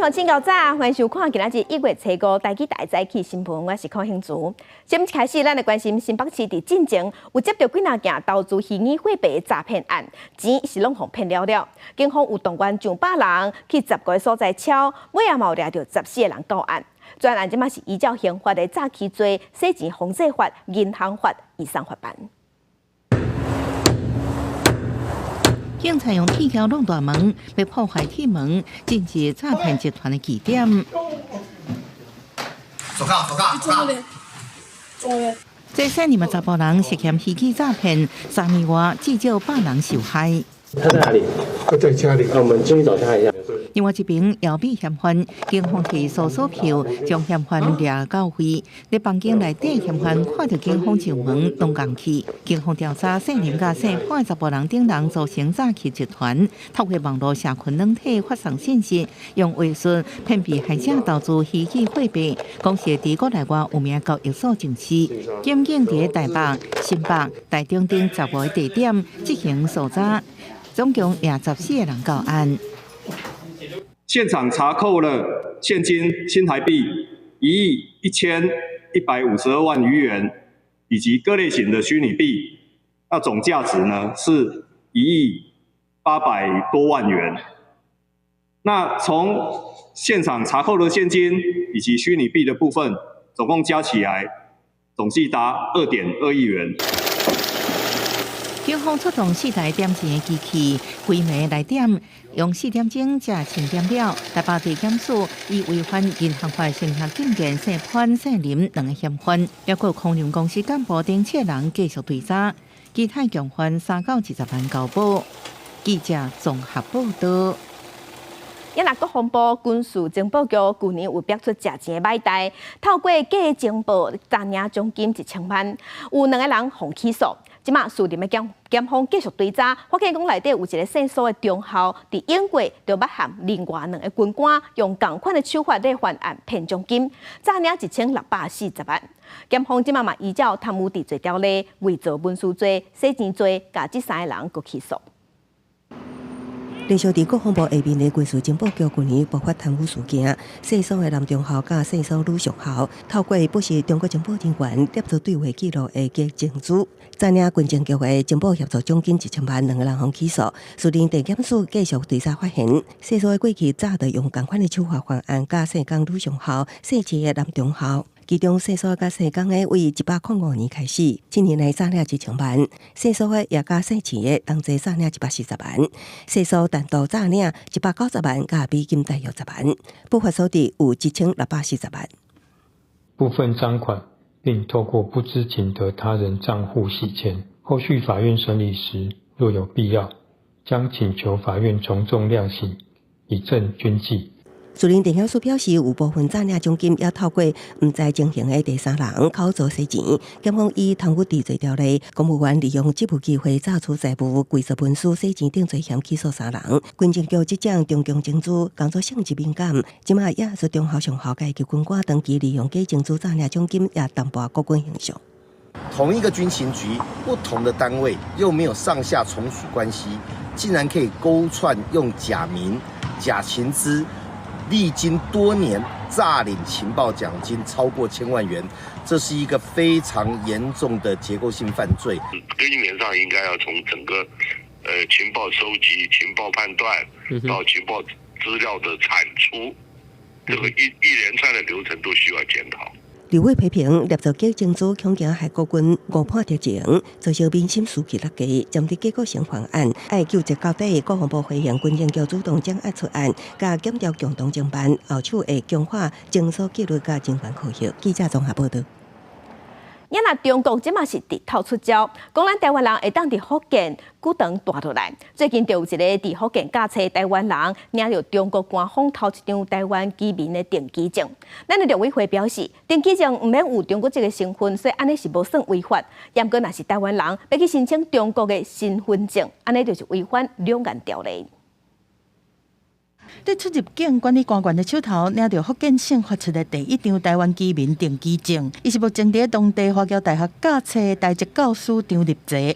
鄉親較早，歡迎收看今仔日1月初5台語台早起新聞，我是柯興竹。先開始，咱來關心新北市佇進前有接著幾若件投資虛擬貨幣詐騙案，錢是攏予騙了了。警方有動員上百人去10個所在抄，尾仔嘛有掠著14個人到案。專案這馬是依照刑法的詐欺罪、洗錢防制法、銀行法移送法辦。警察用鐵鉤弄大門，欲破壞鐵門，進入詐騙集團的據點。手銬，手銬，手銬。這姓林的查埔人涉嫌虛擬詐騙，3年外至少100人受害。他在哪裡？他在家裡。那我們進去找他一下。另外一邊，姚美嫌犯，警方提搜索票將嫌犯掠到位。佇房間內底，嫌犯看著警方上門，攏仝去。警方調查，姓林佮姓潘的查埔人等人組成詐欺集團，透過網路社群軟體發送信息，用話術騙被害者投資虛擬貨幣，講是佇國內外有名交易所上市。檢警佇台北、新北、台中等15個地點執行搜查，總共掠14個人到案。現場查扣了現金新台幣1億1152萬餘元，以及各類型的虛擬幣，那總價值呢是1億800多萬元。那從現場查扣的現金以及虛擬幣的部分，總共加起來總計達2.2億元。警方出動四台點錢的機器，規暝來點，用4點鐘才清點了。台北地檢署以違反銀行法刑事檢驗姓潘、姓林兩个嫌犯，抑閣空運公司幹部等七人繼續追查，其他共犯3到20萬交保。記者綜合報道。也若國防部軍事情報局舊年有逼出食錢的買代，透過假情報詐領獎金1000萬，有兩個人予起訴。這馬士林的檢方繼續追查，發現講內底有一個姓蘇的中校，佇英國就捌和另外兩個軍官用仝款的手法咧犯案騙獎金，詐領1640萬。檢方這馬嘛依照貪污治罪條例、偽造文書罪、洗錢罪，共這三个人閣起訴。連續佇國防部下面的軍事情報局舊年爆發貪污事件，姓蘇的男中校佮姓蘇女上校，透過不是中國情報人員捏造對話記錄的假證據，詐領軍情局的情報協助獎金1000萬，兩个人予起訴。士林地檢署繼續追查發現，姓蘇的過去早就用仝款的手法犯案，佮姓江女上校、姓謝的男中校。其中姓蘇佮姓江的為105年開始，7年內詐領1000萬；姓蘇的也佮姓謝的同齊詐領140萬。姓蘇單獨詐領190萬，佮美金大約10萬，不法所得有1640萬。部分贓款，並透過不知情的他人賬戶洗錢。後續法院審理時，若有必要，將請求法院從重量刑，以正軍紀。士林地檢署表示，有部分詐領獎金也透過毋知情形的第三人口座洗錢。檢方以貪污治罪條例、公務員利用職務機會詐取財物、偽造文書、洗錢等罪嫌起訴三人。軍情局這種中共情資工作性質敏感，這馬也是中校上校階級軍官長期利用假情資詐領獎金，也淡薄國軍形象。同一個軍情局，不同的單位又沒有上下從屬關係，竟然可以勾串用假名、假情資。歷經多年詐領情報獎金超過千萬元，這是一個非常嚴重的結構性犯罪。根源上應該要從整個，情報收集、情報判斷到情報資料的產出，這個一連串的流程都需要檢討。立委批評捏造假情資，恐驚害國軍誤判敵情，造成民心士氣落低，針對結構性犯案，愛究責到底。國防部歡迎軍情局主動掌握出案，佮檢調共同偵辦，後手會強化偵搜紀律佮偵辦考核。記者綜合報導。也若中國這馬是直透出招，講咱台灣人會當佇福建久長蹛落來。最近就有一个佇福建駕車台灣人，領著中國官方頭一張台灣居民的登記證。咱的陸委會表示，登記證毋免有中國籍的身份，所以按呢是無算違法。毋過若是台灣人欲去申請中國的身份證，按呢就是違反兩岸條例。佇出入境管理官員的手頭，領著福建省發出的第一張台灣居民登記證。伊是目前佇當地華僑大學教冊的台籍教師張立澤。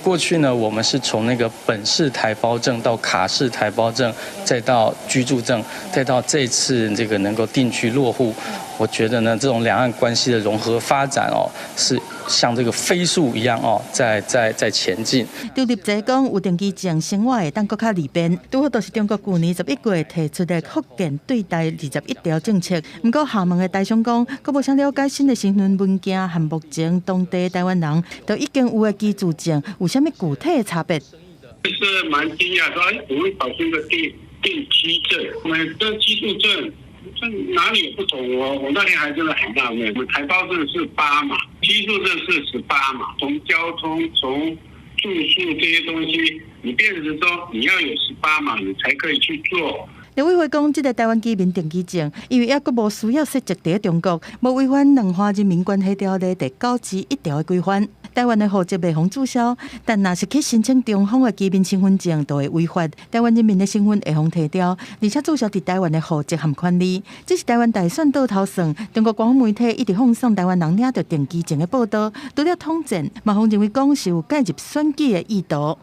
過去呢，我們是從那個本市台胞證到卡式台胞證，再到居住證，再到這次這個能夠定居落戶。我覺得呢，這種兩岸關係的融合發展哦，是像這個飛速一樣哦，在前進。張立澤講，有登記證生活會當閣較利便，拄好就是中國舊年11月提出的福建對台21條政策。毋過廈門的台商講，閣無啥了解新的身份文件和目前當地台灣人都已經有的居住證有啥物具體的差別？是蠻驚訝，說哎，怎麼會跑出一個定居證？我們跟居住證。這哪裡有不同？我那天還真的很納悶。我們台胞證是8碼，居住證是18碼。從交通、從住宿這些東西，你變成說你要有十八碼，你才可以去做。陸委會講，這個台灣居民登記證，因為猶閣無需要設籍佇中國，無違反兩岸人民關係條例第9之1條的規範。台灣的戶籍袂予註銷，但若是去申請中方的居民身份證，就會違法。台灣人民的身份會予提調，而且註銷佇台灣的戶籍和權利。這是台灣大選倒頭算，中國官方媒體一直放送台灣人領著登記證的報導，除了統戰，嘛予認為講是有介入選舉的意圖。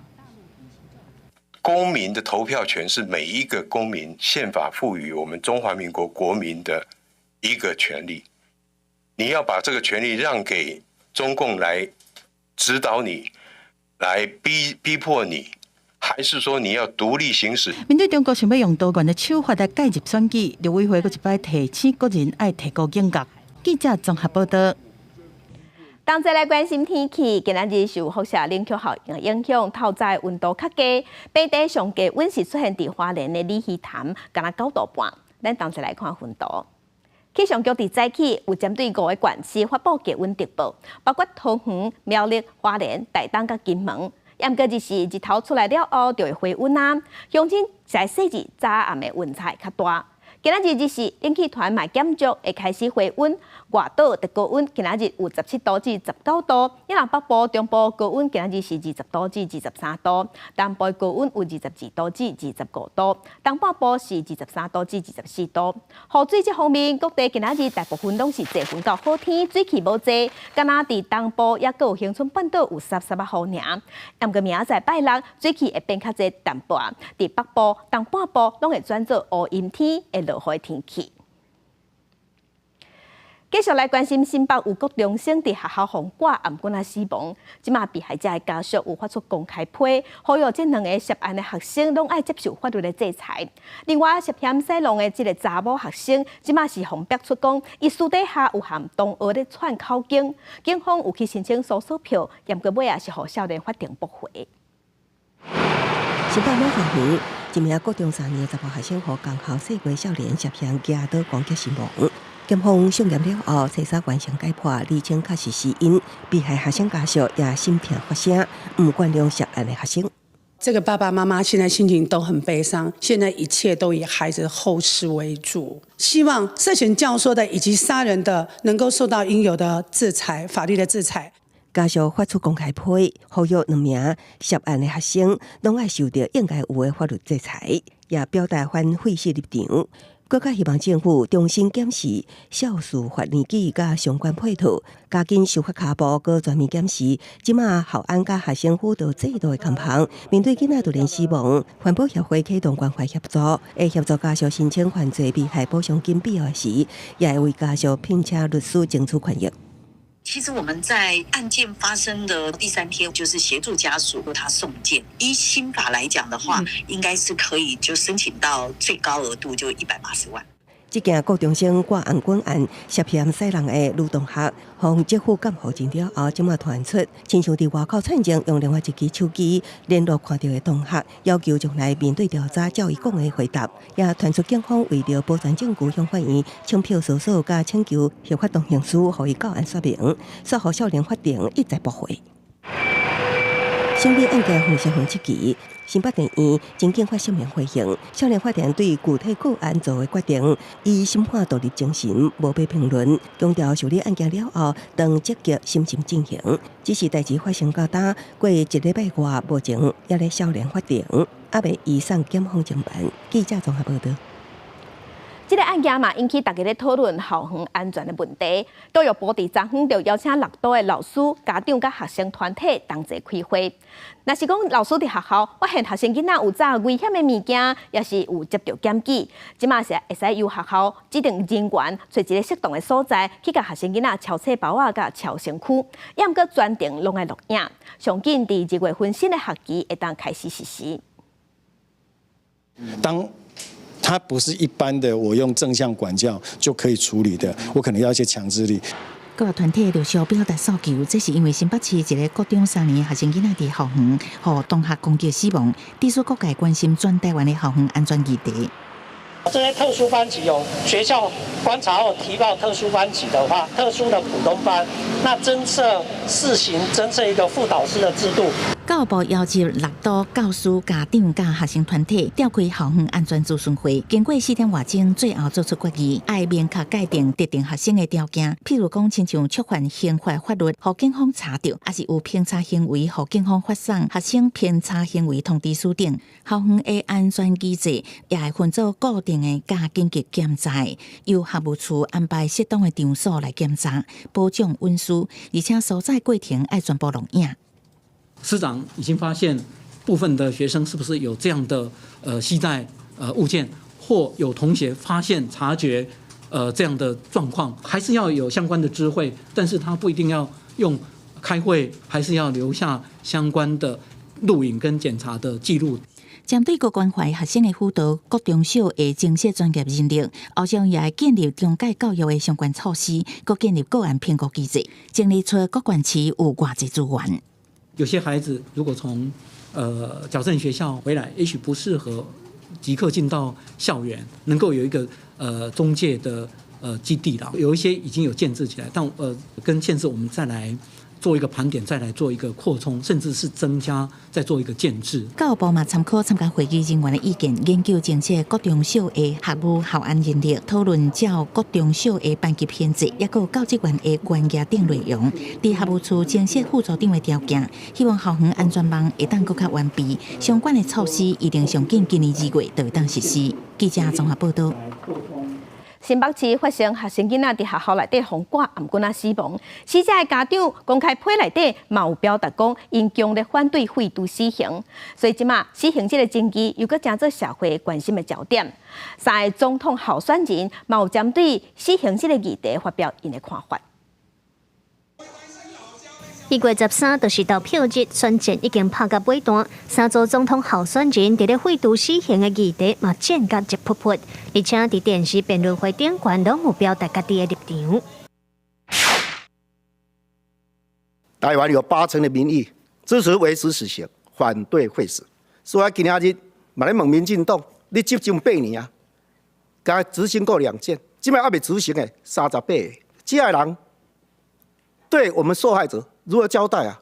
公民的投票權是每一個公民憲法賦予我們中華民國國民的一個權利。你要把這個權利讓給中共來指導你，來逼迫你，還是說你要獨立行使？面對中國想欲用多元的手法來介入選舉，陸委會閣一擺提醒國人愛提高警覺。記者綜合報道。同齊來關心天氣，今仔日受輻射冷卻效應影響，透早溫度較低，平地上低溫是出現佇花蓮的鯉魚潭，敢若9度半。咱同齊來看溫度。氣象局佇早起有針對五个縣市發布低溫特報，包括桃園、苗栗、花蓮、台東佮金門。毋過日時日頭出來了後，就會回溫啊。鄉親在細日早暗的溫差較大。今仔日日時冷氣團嘛減弱，會開始回溫。外島的高溫今仔日有17度至19度，若北部、中部高溫今仔日是20度至23度，南部高溫有22度至25度，東半部是23度至24度。雨水這方面，各地今仔日大部分攏是濟雲到好天，水汽無濟，敢若佇東部猶閣有恆春半島有濕濕仔雨爾。毋過明仔載拜六，水汽會變較濟淡薄，佇北部、東半部攏會轉做烏陰天，會落雨的天氣。繼續來關心新北有國中生佇學校予掛頷頸仔死亡，這馬被害者的家屬有發出公開批，呼籲這兩个涉案的學生攏愛接受法律的制裁。另外，涉嫌洗弄的這个查某學生，這馬是予逼出講，伊私底下有和同學咧串口供，警方有去申請搜索票，毋過尾仔是予少年法庭駁回。新北某學園一名國中三年的查埔學生，予仝校細過少年涉嫌舉刀攻擊身亡。檢方送驗了後，查查完成解剖，釐清確實死因。被害學生家屬也心痛發聲，毋原諒涉案的學生。這個爸爸媽媽現在心情都很悲傷，現在一切都以孩子後事為主，希望涉嫌教唆的以及殺人的能夠受到應有的制裁，法律的制裁。家屬發出公開批，呼籲兩名涉案的學生攏愛受著應該有的法律制裁，也表達反廢死立場。閣較希望政府重新檢視肇事法年紀佮相關配套，加緊修法跤步，閣全面檢視。這馬校安佮學生輔導制度的空縫，面對囡仔突然死亡，環保協會啟動關懷協助，會協助家屬申請犯罪被害補償金，必要時也會為家屬聘請律師爭取權益。其實我們在案件發生的第三天，就是協助家屬為他送件。依新法來講的話，應該是可以就申請到最高額度就180萬。這件國中生掛頷頸案涉嫌殺人的女同學，予政府監護證了後，這馬傳出，親像佇外口串證，用另外一支手機聯絡看著的同學，要求將來面對調查，照伊講的回答。也傳出警方為著保全證據，向法院請票搜索佮請求合法同刑事，予伊到案說明，煞予少年法庭一再駁回。審理案件方式方七期，新北地院偵警發聲明回應，少年法庭對具體個案做的決定，以審判獨立精神，無欲評論，強調受理案件了後，當積極審慎進行。只是代誌發生到今過一禮拜外，目前猶咧少年法庭，猶未移送檢方偵辦。記者綜合報導。這个案件嘛，引起大家咧討論校園安全的問題。教育部佇昨昏就邀請六都的老師、家長佮學生團體同齊開會。若是講老師佇學校發現學生囡仔有詐危險的物件，抑是有接著檢舉，這馬是會使由學校指定人員，揣一个適當的所在去共學生囡仔抄冊包仔佮抄身軀，猶毋過全程攏愛錄影。上緊佇2月份新的學期會當開始實施。當他不是一般的，我用正向管教就可以處理的，我可能要一些強制力。各團體陸續表達訴求，這是因為新北市一个國中三年學生囡仔佇校園，予同學攻擊死亡，致使各界關心全台灣的校園安全議題。這些特殊班級有學校觀察後提報特殊班級的話，特殊的普通班，那增設試行增設一個副導師的制度。教育部邀集六都教師、家長佮學生團體召開校園安全諮詢會，經過4點外鐘，最後做出決議，愛明確界定特定學生的條件，譬如講，親像觸犯刑法法律，予警方查著，抑是有偏差行為，予警方發送學生偏差行為通知書等。校園的安全機制也會分做固定的佮緊急檢查，由學務處安排適當的場所來檢查，保障隱私，而且搜查過程愛全部錄影。師長已經發現部分的學生是不是有這樣的攜帶物件，或有同學發現察覺這樣的狀況，還是要有相關的知會，但是他不一定要用開會，還是要留下相關的錄影跟檢查的記錄。針對閣關懷學生的輔導，國中小會增設專業人力，後續也會建立中介教育的相關措施，閣建立個案評估機制，整理出各縣市有偌濟資源。有些孩子如果從矯正學校回來，也許不適合即刻進到校園，能夠有一個中介的基地啦。有一些已經有建置起來，但跟縣市我們再來做一個盤點，再來做一個擴充，甚至是增加，再做一個建置。教育部嘛參考參加會議人員的意見，研究增設國中小的學務校安人力，討論照國中小的班級編制，抑閣有教職員的專業等內容。佇學務處增設副組長的條件，希望校園安全網會當閣較完備。相關的措施一定上緊今年2月就會當實施。記者綜合報道。新北市發生學生囡仔佇學校內底予割頷頸仔死亡，死者的家長公開批內底嘛有表達講，𪜶強烈反對廢除死刑，所以這馬死刑這个爭議又閣成做社會關心的焦點。三个總統候選人嘛有針對死刑這个議題發表𪜶的看法。1月13就是投票日，選戰已經拍到尾段。三組總統候選人佇咧廢除死刑的議題嘛戰甲熱噗噗，而且佇電視辯論會頂懸攏有表達家己的立場。台灣有8成的民意支持維持死刑，反對廢死。所以今仔日嘛咧問民進黨，你執政八年啊，敢執行過兩件，這擺猶未執行的38個，這个人對我們受害者如何交代啊？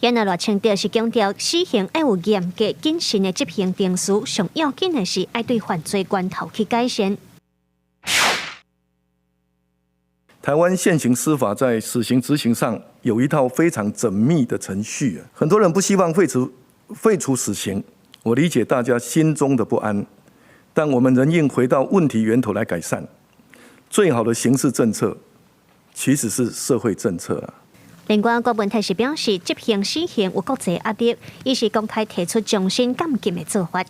原來賴清德是強調死刑愛有嚴格謹慎的執行程序，上要緊的是愛對犯罪源頭去改善。台灣現行司法在死刑執行上有一套非常縝密的程序，很多人不希望廢除死刑，我理解大家心中的不安，但我們仍應回到問題源頭來改善。最好的刑事政策其實是社會政策啊。另外，郭文泰是表示，執行死刑有國際壓力，伊是公開提出終身監禁的做法。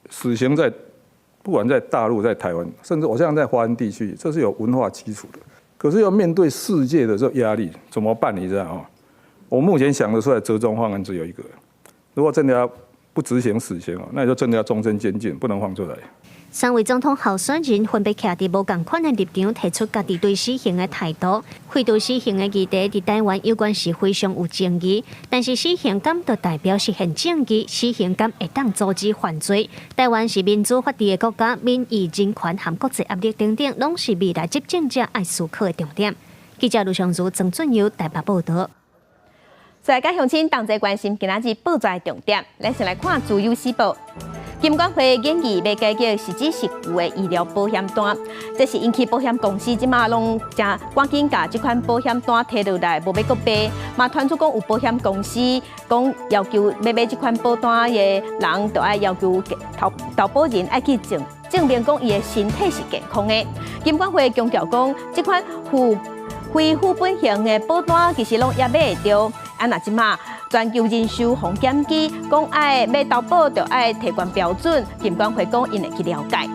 死刑在不管在大陸、在台灣，甚至我相信在華人地區，這是有文化基礎的。可是要面對世界的這個壓力，怎麼辦？你知道嗎？我目前想得出來折中方案只有一個：如果真的要不執行死刑哦，那就真的要終身監禁，不能放出來。三位總統候選人分別徛佇無仝款的立場，提出家己對死刑的態度。廢除死刑的議題佇台灣有關是非常有爭議，但是死刑敢就代表實現正義？死刑敢會當阻止犯罪？台灣是民主法治的國家，民意、人權和國際壓力等等，攏是未來執政者愛思考的重點。記者盧尚如、曾俊佑台北報道。在佮鄉親同齊關心今仔日報紙的重點，咱先來看《自由時報》。金管會建議欲改革實支實付的醫療保險單，這是引起保險公司這馬攏誠趕緊共這款保險單提落來，無欲閣賣。嘛，傳出講有保險公司講要求欲買這款保單的人，就愛要求投投保人愛去證證明講伊的身體是健康的。金管會強調講，這款付非副本型的保單其實攏猶買會著。啊，若這馬全球人壽予檢舉，講愛欲投保就愛提懸標準，金管會講𪜶會去了解。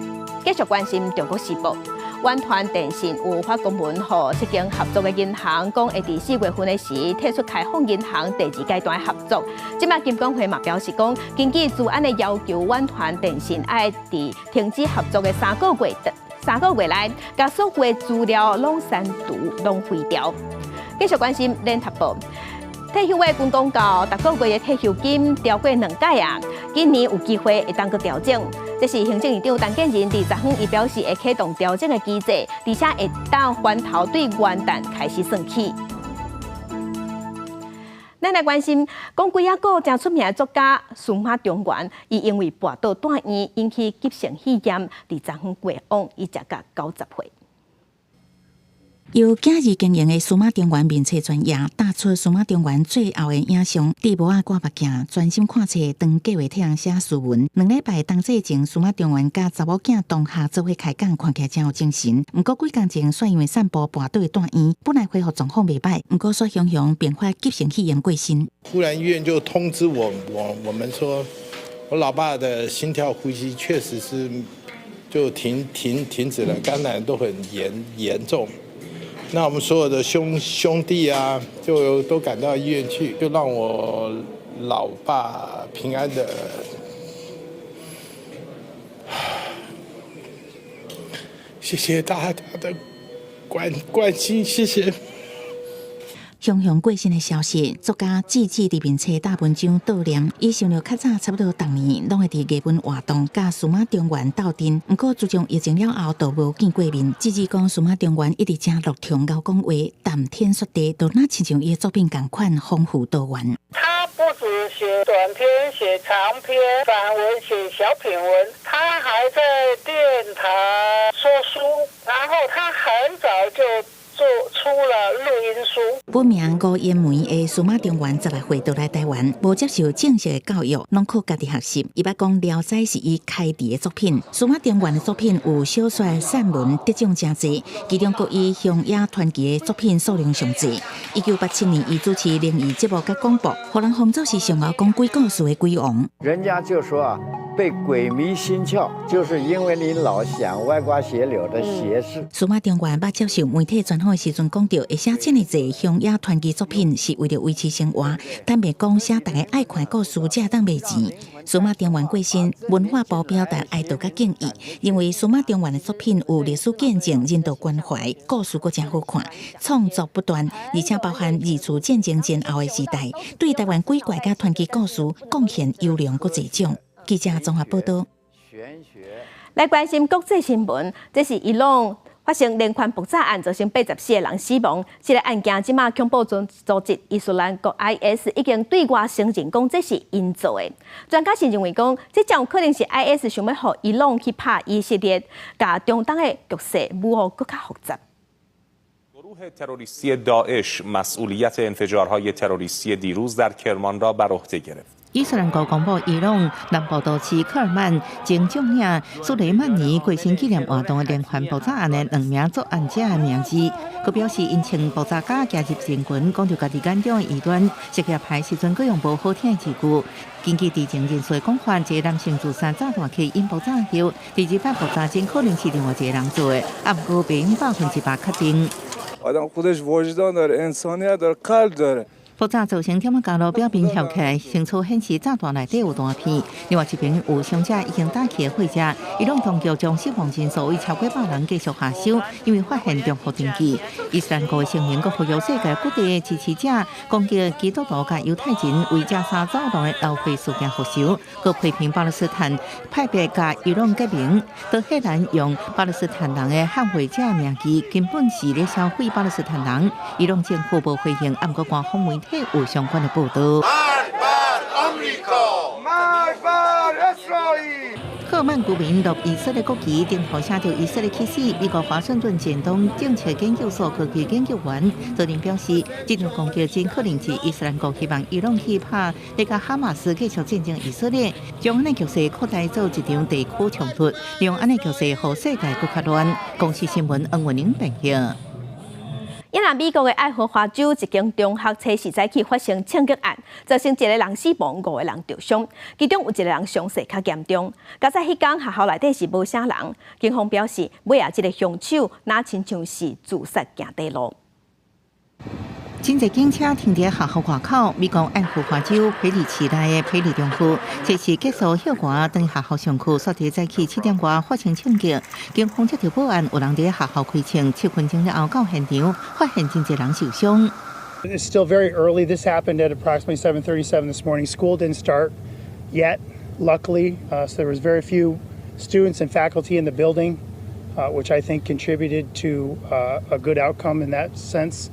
繼續關心中國時報，遠傳電信有發公文予七間合作的銀行，講會佇4月份的時退出開放銀行第二階段的合作。這馬金管會嘛表示講，根據資安的要求，遠傳電信愛佇停止合作的3個月內，共所有的資料攏刪除、攏廢掉。繼續關心聯合報。退休的軍公教，逐個月的退休金調過兩擺啊，今年有機會會當閣調整。這是行政院長陳建仁佇昨昏，伊表示會啟動調整的機制，而且會當翻頭對元旦開始算起。咱來關心，講幾仔個誠出名的作家司馬中原，伊因為跋倒蹛院，引起急性肺炎，佇昨昏過往，伊食甲90歲。由囝兒經營的數碼中原面冊專頁，打出數碼中原最後的影像，戴帽仔掛目鏡，專心看冊，當計劃替人寫書文。2禮拜冬至前，數碼中原佮查某囝同學做伙開講，看起來誠有精神。毋過幾工前，煞因為散步跋倒蹛院，本來恢復狀況袂䆀，毋過煞雄雄併發急性肺炎過身。忽然醫院就通知我們說，我老爸的心跳呼吸確實是就停止了，感染都很嚴重。那我們所有的兄弟啊，就都趕到醫院去，就讓我老爸平安的。謝謝大家的關心，謝謝。雄雄過身的消息，作家志志佇面冊大文章悼念，伊想著較早差不多逐年攏會佇藝文活動佮數碼中原鬥陣，毋過自從疫情了後，就無見過面。志志講數碼中原一直誠樂暢，𠢕講話，談天說地，都若親像伊的作品仝款豐富多元。他不止寫短篇、寫長篇、散文、寫小品文，他還在電台說書，然後他很早就做出了錄音書。本名吳彥梅的數碼中原16歲就來台灣，無接受正式的教育，攏靠家己學習。伊捌講《聊齋》是伊開始的作品。數碼中原的作品有小說、散文，得獎誠濟，其中閣以鄉野傳奇的作品數量上濟。1987年，伊主持靈異節目佮廣播，予人封做是上𠢕講鬼故事的鬼王。人家就說啊，被鬼迷心竅，就是因為你老想歪瓜斜柳的邪事。數碼中原捌接受媒體專訪的時陣，講著會寫遮爾濟鄉野傳奇作品，是為著維持生活。坦白講，寫大家愛看的故事，才會當賣錢。數碼中原過身，文化部表達哀悼佮敬意，認為數碼中原的作品有歷史見證、人道關懷，故事閣誠好看，創作不斷，而且包含二次戰爭前後的時代，對台灣鬼怪佮傳奇故事貢獻優良閣濟獎。記者綜合報道。來關心國際新聞，這是伊朗發生連環爆炸案，造成84個人死亡。這個案件這馬恐怖組織伊斯蘭國 IS 已經對外承認講這是𪜶做的。專家是認為講，這誠有可能是 IS 想欲予伊朗去拍以色列，共中東的局勢舞予閣較複雜。 گروه تروریستی داعش مسئولیت انفجارهای تروریستی دیروز در کرمان را بر عهده گرفت. 伊斯蘭國公布伊朗南部都市克爾曼前將領蘇雷曼尼過身紀念活動的連環爆炸案的兩名作案者的名字，閣表示𪜶穿爆炸甲行入人群，講著家己眼中的異端，設計牌時陣閣用無好聽的字句。根據知情人士的講法，這個男性自殺炸彈客引爆炸後，第二擺爆炸真可能是另外一個人做的，啊，毋過袂用100%確定。 آدم خودش وجدان داره انسانیت داره قلب داره 爆炸造成忝仔公路表面掀起來，清楚顯示炸彈內底有彈片。另外一邊有傷者已經搭起的貨車，伊朗當局將死亡人數為超過100人繼續下修，因為發現重複登記。伊斯蘭國的聲明閣呼籲世界各地的支持者攻擊基督徒佮猶太人為加沙走廊的流血事件復仇，閣批評巴勒斯坦派別佮伊朗結盟，德黑蘭用巴勒斯坦人的捍衛者名義，根本是咧消費巴勒斯坦人。伊朗政府無回應，毋過官方媒體有相關的報道。赫曼居民落以色列國旗，頂頭寫著以色列起死。美國華盛頓近東政策研究所高級研究員昨日表示，這場攻擊真可能是伊斯蘭國希望伊朗去拍，來共哈馬斯繼續戰爭以色列，將按呢局勢擴大做一場地區衝突，讓按呢局勢予世界閣較亂。公視新聞黃文玲編譯。伊若美國的愛荷華州一間中學初四早起發生槍擊案，造成一個人死亡，五個人受傷，其中有一個人傷勢較嚴重。佳哉彼工學校內底是無啥人，警方表示，尾仔這个兇手若親像是自殺行短路。真濟警車停佇學校外口，美國愛荷華州皮里市內的皮里中學，這是結束歇寒，轉學校上課，煞佇早起7點外發生槍擊，警方接到報案，有人佇學校開槍，7分鐘了後到現場，發現真濟人受傷。 It's still very early. This happened at approximately 7:37 this morning. School didn't start yet, luckily, so there was very few students and faculty in the building, which I think contributed to a good outcome in that sense.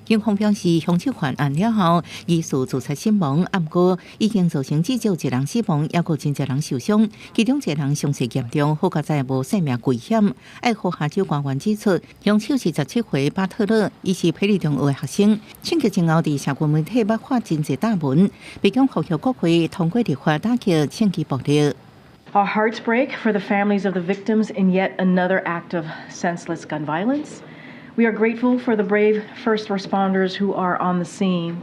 警方表示，兇手犯案了後，疑似自殺身亡，毋過已經造成至少一人死亡，抑閣真濟人受傷，其中一個人傷勢嚴重，好佳哉無性命危險。愛荷華州官員指出，兇手是17歲巴特勒，伊是皮里中學的學生。槍擊前後，佇社群媒體爆發真濟大文，白宮呼籲國會通過立法打擊槍支暴力。 Our hearts break for the families of the victims in yet another act of senseless gun violence. We are grateful for the brave first responders who are on the scene,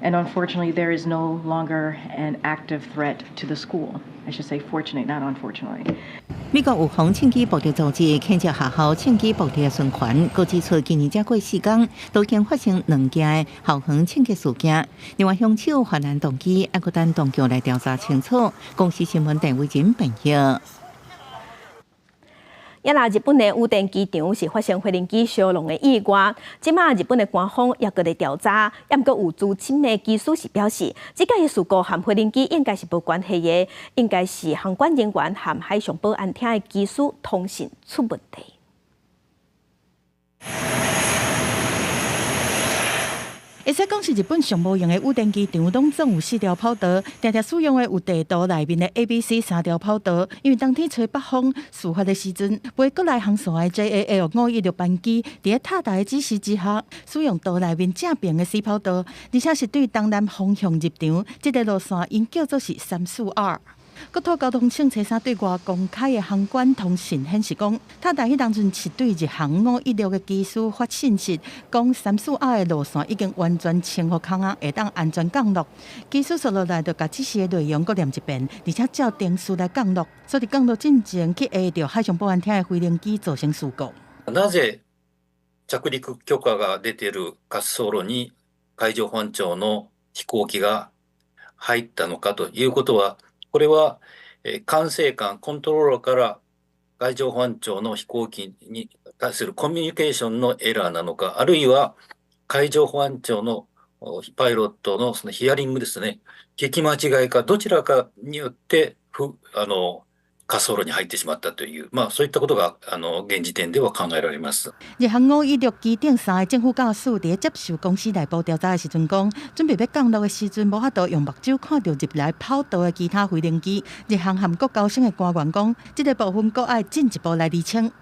and unfortunately, there is no longer an active threat to the school. I should say fortunately, not unfortunately. 美國預防槍支暴力組織譴責學校槍支暴力的循環，閣指出今年才過4工，都已經發生兩件校園槍擊事件。另外，兇手犯案動機還閣等當局來調查清楚。公視新聞鄧偉仁編譯。也若日本的羽田機場是發生飛行機燒熔的意外，這馬日本的官方也閣咧調查，也毋過有資深的機師是表示，這個事故和飛行機應該是無關係的，應該是航管人員和海上保安廳的機師通訊出問題。會使講是日本上無閒的羽田機場，攏總有四條跑道，定定使用的有地圖內面的 A、B、C 三條跑道。因為當天吹北風，事發的時陣，飛國內航線的 JAL 516班機，佇咧塔台的指示之下，使用圖內面正爿的 C 跑道，而且是對東南方向入場。這個路線𪜶叫做是342。國土交通省初三對外公開的航管通訊顯示講，塔台彼當陣是對日航516的機師發信息，講342的路線已經完全清好空啊，會當安全降落。機師紲落來就共指示的內容閣念一遍，而且照程序來降落。所以降落進前去挨著海上保安廳的飛行機造成事故。なぜ着陸許可が出ている滑走路に海上保安庁の飛行機が入ったのかということは。これは管制官コントローラーから海上保安庁の飛行機に対するコミュニケーションのエラーなのか、あるいは海上保安庁のパイロットのそのヒアリングですね、聞き間違いかどちらかによって滑走路に入ってしまったという、そういったことが現時点では考えられます。日航516機頂三个正副駕駛佇接受公司內部調查的時陣講，準備欲降落的時陣，無法度用目睭看著入來跑道的其他飛行機。日航和國交省的官員講，這個部分閣愛進一步來釐清。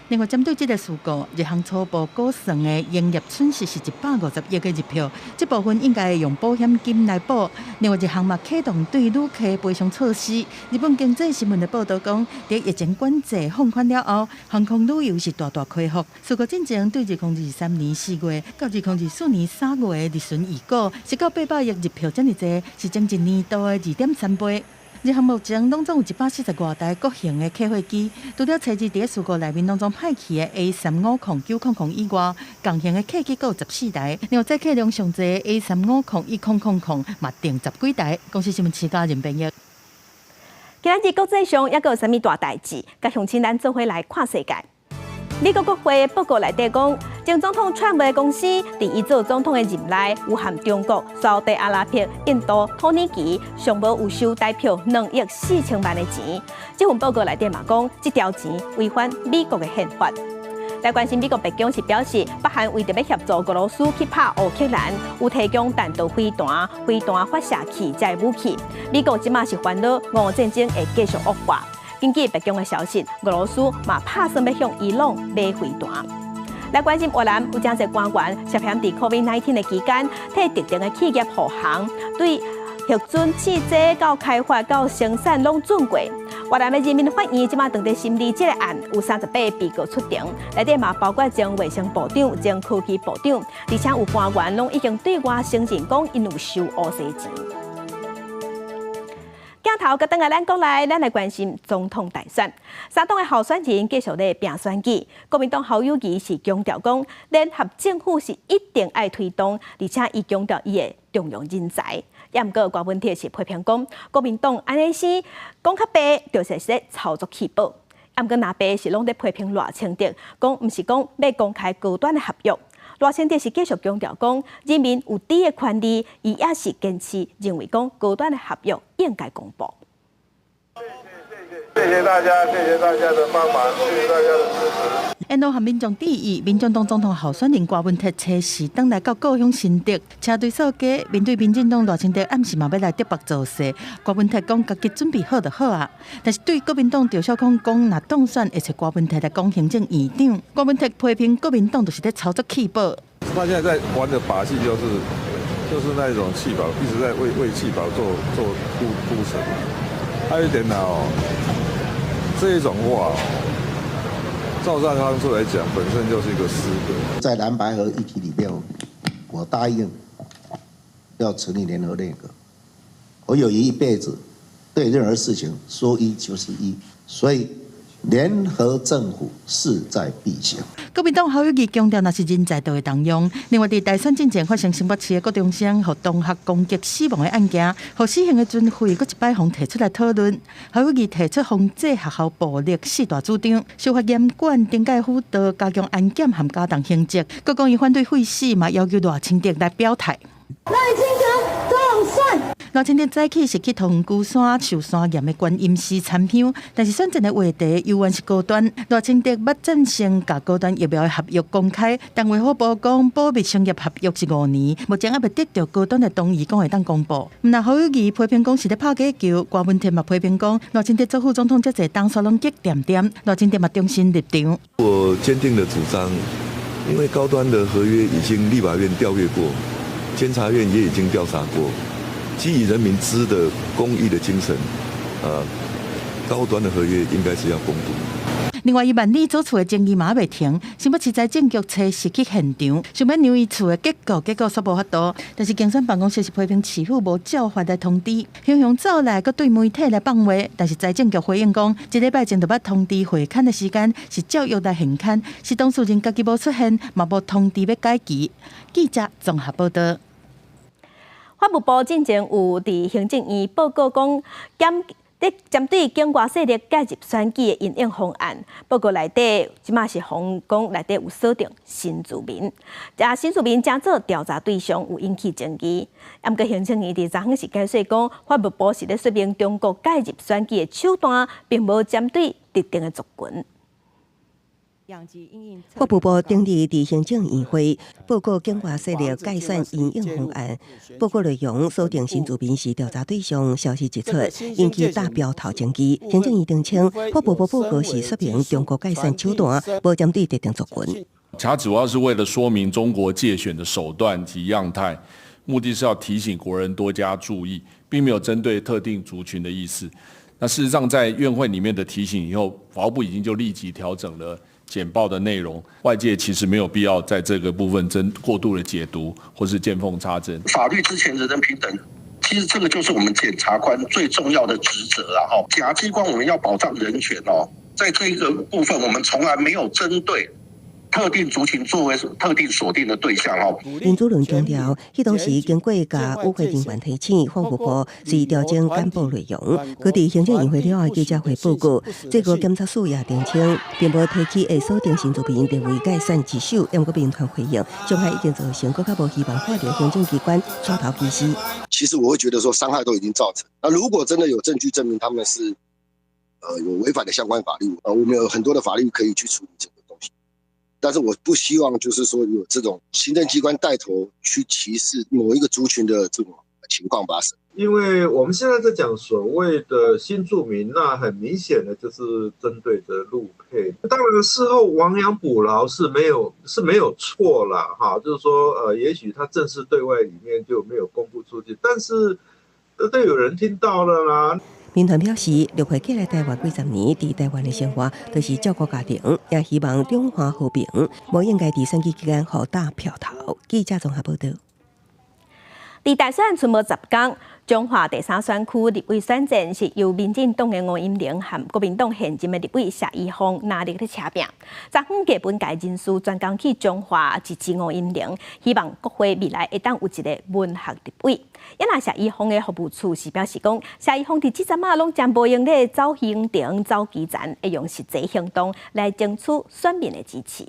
另外，針對這個事故，日航初步估算的營業損失是150億的日票，這部分應該會用保險金來補。另外，日航嘛啟動對旅客賠償措施。日本經濟新聞的報道講，佇疫情管制放寬了後，航空旅遊是大大恢復。事故進前對2023年4月到2024年3月的日巡預估是到800億日票遮爾濟，是前一年度的2.3倍。日航目前攏總有140外台國型的客貨機，除了初二佇事故內面攏總歹去的 A350-900以外，共型的客機閣有14台，另外載客量上濟 A350-1000嘛訂10幾台。公視新聞徐嘉仁編譯。今仔日國際上猶閣有啥物大代誌？佮鄉親咱做伙來看世界。美國國會報告內底講，前總統川普的公司佇伊做總統的任內，有和中國、沙特阿拉伯、印度、土耳其上無有收台票2億4千萬的錢。這份報告內底嘛講，這條錢違反美國的憲法。來關心美國白宮是表示，北韓為著欲協助俄羅斯去拍烏克蘭，有提供彈道飛彈、飛彈發射器這武器。美國這馬是煩惱，俄烏戰爭會繼續惡化。根據白宮的消息，俄羅斯嘛拍算欲向伊朗買飛彈。來關心越南有誠濟官員涉嫌佇 COVID-19 的期間，替特定的企業護航，對核准試劑到開發到生產攏準過。越南的人民法院這馬正佇審理這個案，有38個被告出庭，內底嘛包括前衛生部長、前科技部長，而且有官員攏已經對外承認講𪜶有收烏西錢。鏡頭閣轉來咱國內，咱來關心總統大選。三黨的候選人繼續咧拚選舉。國民黨侯友宜是強調講，聯合政府是一定愛推動，而且伊強調伊會重用人才。也毋過，郭文鐵是批評講，國民黨按呢生講較白，就是咧操作棄保。也毋過，藍白是攏咧批評賴清德，講毋是講欲公開高端的合約。賴清德是繼續強調講，人民有知的權利，伊也是堅持認為講高端的合約應該公布。謝謝大家，謝謝大家的幫忙，謝謝大家的支持。沿路和民眾致意，民眾黨總統候選人郭文鐵初時轉來到故鄉新竹，車隊掃街，面對民進黨賴清德暗時嘛欲來竹北造勢，郭文鐵講家己準備好就好啊。但是對國民黨趙少康講，若當選會揣郭文鐵來講行政院長，郭文鐵批評國民黨就是咧操作棄保。他現在在玩的把戲就是那種棄保，一直在為棄保做鋪陳。還有一點呢哦，這一種話，趙少康出來講，本身就是一個失德。在藍白合議題裡面，我答應要成立聯合內閣。侯友宜一輩子對任何事情說一就是一，所以聯合政府勢在必行。國民黨侯友宜強調，若是人才就會動用。另外，佇大選進前發生新北市的國中生予同學攻擊死亡的案件，予死刑的存廢，閣一擺予提出來討論。侯友宜提出防止學校暴力四大主張，修法嚴管懲戒輔導，加強安檢和加重刑責。閣講伊反對廢死，嘛要求賴清德來表態。賴清德當選。賴清德早起是去桃園龜山壽山岩的觀音寺參香，但是選戰的話題猶原是高端。賴清德捌贊成共高端疫苗的合約公開，但衛福部講保密商業合約是5年，目前猶未得著高端的同意，講會當公布。毋但侯友宜批評講是咧拍假球，郭文鐵嘛批評講賴清德做副總統遮濟冬煞攏激恬恬，賴清德嘛重申立場。我堅定的主張，因為高端的合約已經立法院調閱過，監察院也已經調查過。基於人民知的公益的精神，高端的合約應該是要公布。另外，伊萬里祖厝的爭議嘛猶未停，新北市財政局初時去現場，想欲讓伊厝的結構，結果煞無法度。但是競選辦公室是批評市府無照法來通知，雄雄走來閣對媒體來放話，但是財政局回應講，一禮拜前就捌通知會勘的時間是照約來現勘，是當事人家己無出現，嘛無通知欲改期。記者綜合報道。法務部進前有佇行政院報告講，針對境外勢力介入選舉的因應方案，報告內底這馬是予講內底有鎖定新住民，啊新住民成做調查對象有引起爭議。毋過行政院佇昨昏是解釋講，法務部是咧說明中國介入選舉的手段，並無針對特定的族群。法務部頂日佇行政院會報告境外勢力介選因應方案，報告內容鎖定新住民是調查對象，消息一出，引起大標頭爭議。行政院澄清，法務部報告是說明中國介選手段，無針對特定族群。它主要是為了說明中國介選的手段及樣態，目的是要提醒國人多加注意，並沒有針對特定族群的意思。那事實上，在院會裡面的提醒以後，法務部已經就立即調整了簡報的內容，外界其實沒有必要在這個部分真過度的解讀或是見縫插針。法律之前人人平等，其實這個就是我們檢察官最重要的職責啊！哈，檢察機關我們要保障人權哦，在這一個部分，我們從來沒有針對特定族群作為特定鎖定的對象哦。林主任強調，彼當時經過共與會人員提醒，法務部隨調整簡報內容。閣佇行政院會了後記者會報告，最高檢察署也澄清，並無提起會鎖定新住民列為介選之首，毋過民團回應，傷害已經造成，閣較無希望看著行政機關帶頭歧視。其實我會覺得說，傷害都已經造成。那如果真的有證據證明他們是，有違反的相關法律，我們有很多的法律可以去處理這個東西。但是我不希望就是說有這種行政機關帶頭去歧視某一個族群的這種情況發生。因為我們現在在講所謂的新住民，那很明顯的就是針對着陸配。當然事後亡羊補牢是沒有錯啦，哈，就是說，也許他正式對外裡面就沒有公布出去，但是都有人聽到了啦。民團表示，陸配過來台灣幾十年，佇台灣的生活都是照顧家庭，也希望兩岸和平，無應該佇選舉期間予打票頭。記者綜合報道。佇大選賰無10工，彰化第三選區立委選戰是由民進黨的吳音寧和國民黨現任的立委謝依鳳拿力咧車拚。昨昏藝文界人士專工去彰化支持吳音寧，希望國會未來會當有一个文學立委。也若謝依鳳的服務處是表示講，謝依鳳佇這陣仔攏誠無閒咧走行程、走基層，會用實際行動來爭取選民的支持。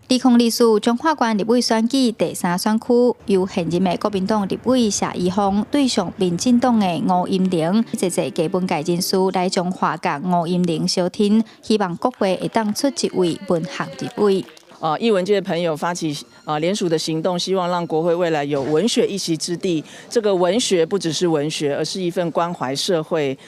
2024彰化縣立委選舉第三選區，由現任的國民黨立委謝依鳳對上民進黨的吳音寧，濟濟藝文界人士來彰化佮吳音寧相挺，希望國會會當出一位文學立委。藝文界的朋友發起聯署的行動，希望讓國會未來有文學一席之地。這個文學不只是文學，而是一份關懷社會